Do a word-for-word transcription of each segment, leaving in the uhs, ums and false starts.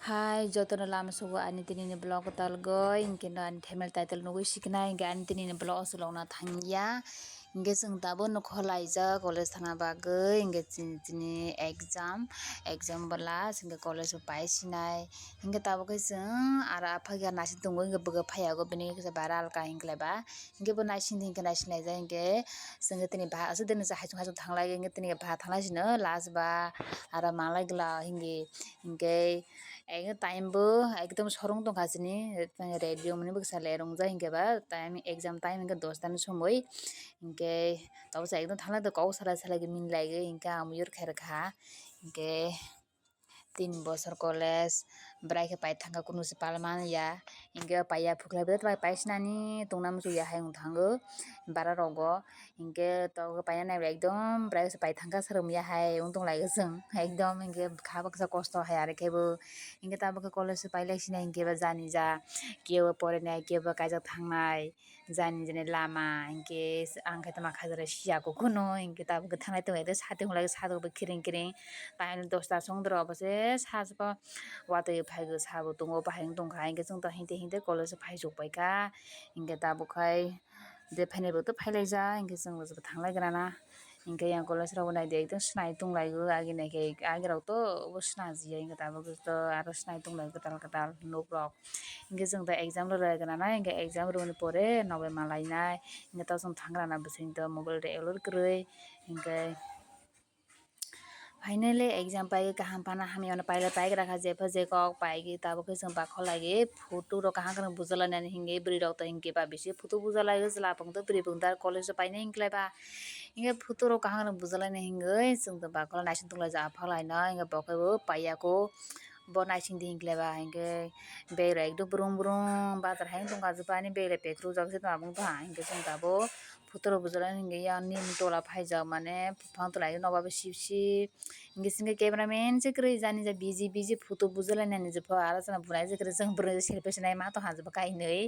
Hai, jotono lama sugo ani tini ni vlog talgoi, hinkhe no ani thumbnail title nugui siknai, hinkhe ani tini ni vlog o chwlokna thangya. Hinkhe chwng tabuk nokho laijak college thangna bagwi, hinkhe chini, chini exam, exam bwla, hinkhe college o pai sinai. Hinkhe tabuk khe chwng aro aphakhe naising tongo, hinkhe bwkha phaiyago, bini kisa bara alka hinklaiba. Hinkhe bo naising di hinkhe naising laijak hinkhe chwngkhe tini ba aswk dini haisung haisung thanglai hinkhe tini ba thanglai sino last ba aro manglai glak hinkhe hinkhe time bo ekdom sorong tongkha chini radio mani bwkha salai rongjak hinkhe ba time exam time hinkhe dosta ni somoi hinkhe tabukhe ekdom thanglai kok salai salai minlaiwi hinkhe ang miyur khairokha hinkhe. Tin bosor college, bwrai khe pai thangkha, kunu se pal man ya. Hinkhe paiya phuklai bai pai sinani tungna muchung ya hai wng thango bara rogo. Hinkhe tok paina nai bai ekdom bwrai se pai thangkha, swrwng ya hai wng tong lai chwng. Ekdom hinkhe kha baksa kosto hai are khe bo. Hinkhe tabuk khe college se pai lai sinai hinkhe ba jani ja kebo pore nai kebo kaijak thangnai. Jani jani lama hinkhe ang khe tama khajara siya kukuno hinkhe tabuk khe thanglai tonglaide sati hwnlai sado bo kiring kiring. Taini dosta songdoro obo se sajibo watwi phaigo sabo tongo bahai wng tongkha hinkhe chwng tong hinte hinte college o phai chuk paikha hinkhe tabuk khai je phainai bo to phailaijak hinkhe chwng bo thanglai gana na. Hinkhe yang college rok bo naidi ekdom swnai tonglaio, agi naikhe agi rok to obo swnajia hinkhe tabuk to aro swnai tonglaio kwtal kwtal nok rok. Hinkhe chwng to exam rwlai gana nai hinkhe exam rwni pore nokbai malainai hinkhe to chwng thangrana bwswk to mobile rok alor kwrwi hinkhe. Finally exam paigwi kaham phano hamya no pailai paigra kha jepha je kok paigwi tabuk khe chwng bakhor laiwi photo rok kaham kheno bujalainani hinkhe bwrwi rok to hinkhe ba bisi photo bujalaio chwla pungto bwrwi pungto college o painai hinklai ba hinkhe photo rok kaham kheno bujalaina hinkhe chwng to bakhor naising tonglaijak aphalaino hinkhe bo khe bo paiya kho bo naising di hinklai ba hinkhe bag rok ekdom brum brum bazar hai wng tongkha jepha ani bag rok pek rwjak se tongma bwng tongkha hinkhe chwng tabuk. Photo rok bujalaina hinkhe yang nini tola phaijak mane buphang tola nokbar bai sip sip hinkhe singkhe camera man se kwrwi jani ja busy busy photo bujalainani jepho aro chwngno bunai je kwrwi chwng bwrwi selfie se nai ma tongkha jepho kainwi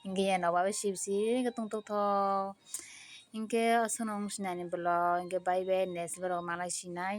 hinkhe yang nokbar bai sip sip hinkhe tongthok thok hinkhe aswkno wng sinani vlog hinkhe bye bye next vlog o malai sinai.